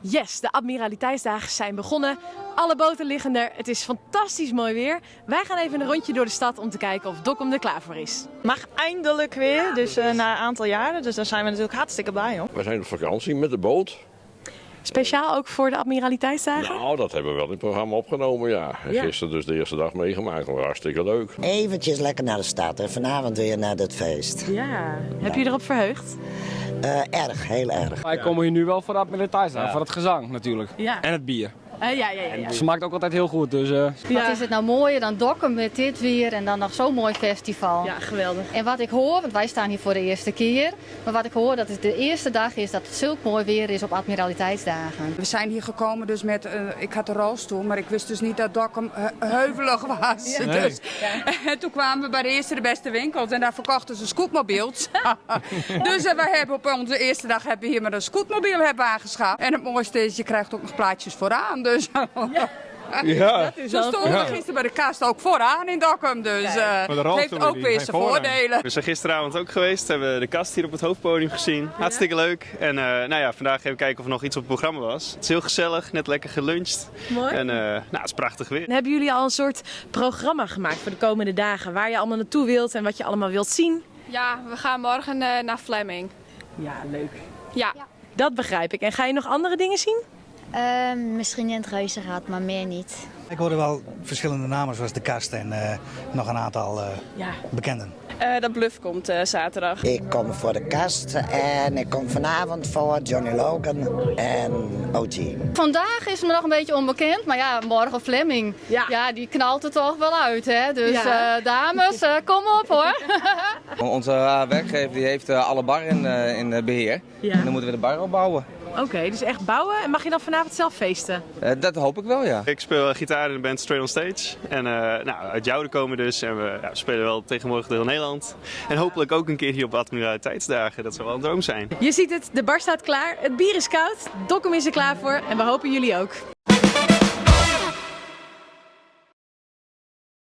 Yes, de Admiraliteitsdagen zijn begonnen. Alle boten liggen er. Het is fantastisch mooi weer. Wij gaan even een rondje door de stad om te kijken of Dokkum er klaar voor is. Mag eindelijk weer, dus na een aantal jaren. Dus daar zijn we natuurlijk hartstikke blij om. We zijn op vakantie met de boot. Speciaal ook voor de Admiraliteitsdagen? Nou, dat hebben we wel in het programma opgenomen, ja. En Ja. gisteren dus de eerste dag meegemaakt. Dat was hartstikke leuk. Eventjes lekker naar de stad en vanavond weer naar dat feest. Ja. Heb je erop verheugd? Erg, heel erg. Wij komen hier nu wel voor de Admiraliteitsdagen, voor het gezang natuurlijk. Ja. En het bier. Ja. Het smaakt ook altijd heel goed, dus... Ja. Wat is het nou mooier dan Dokkum met dit weer en dan nog zo'n mooi festival. Ja, geweldig. En wat ik hoor, want wij staan hier voor de eerste keer, maar wat ik hoor dat het de eerste dag is dat het zulk mooi weer is op Admiraliteitsdagen. We zijn hier gekomen dus met, ik had een rolstoel, maar ik wist dus niet dat Dokkum heuvelig was. Nee. Dus, en toen kwamen we bij de eerste de beste winkels en daar verkochten ze scootmobiels. Dus wij hebben op onze eerste dag hebben we hier maar een scootmobiel hebben aangeschaft. En het mooiste is, je krijgt ook nog plaatjes vooraan. Dus. Ja. Ze stonden gisteren bij de kast ook vooraan in Dokkum, dus Maar de het rolstoelen heeft ook die weer zijn zijn voorrang. voordelen. We zijn gisteravond ook geweest, hebben de kast hier op het hoofdpodium gezien. Hartstikke leuk. En vandaag even kijken of er nog iets op het programma was. Het is heel gezellig, net lekker geluncht. Mooi. En het is prachtig weer. En hebben jullie al een soort programma gemaakt voor de komende dagen? Waar je allemaal naartoe wilt en wat je allemaal wilt zien? Ja, we gaan morgen naar Flemming. Ja, leuk. Ja. Dat begrijp ik. En ga je nog andere dingen zien? Misschien in het Reuzenrad, maar meer niet. Ik hoorde wel verschillende namen zoals De Kast en nog een aantal bekenden. Dat Bløf komt zaterdag. Ik kom voor de kast en ik kom vanavond voor Johnny Logan en OG. Vandaag is me nog een beetje onbekend, maar ja, morgen Flemming. Ja. Ja, die knalt er toch wel uit, hè? Dus Ja. dames, kom op hoor. Onze werkgever die heeft alle bar in beheer. Ja. En dan moeten we de bar opbouwen. Oké, dus echt bouwen. En mag je dan vanavond zelf feesten? Dat hoop ik wel, ja. Ik speel gitaar in de band Straight on Stage. En uit Joure komen dus. En we spelen wel tegenwoordig door heel Nederland. En hopelijk ook een keer hier op Admiraliteitsdagen. Dat zou wel een droom zijn. Je ziet het, de bar staat klaar, het bier is koud, Dokkum is er klaar voor en we hopen jullie ook.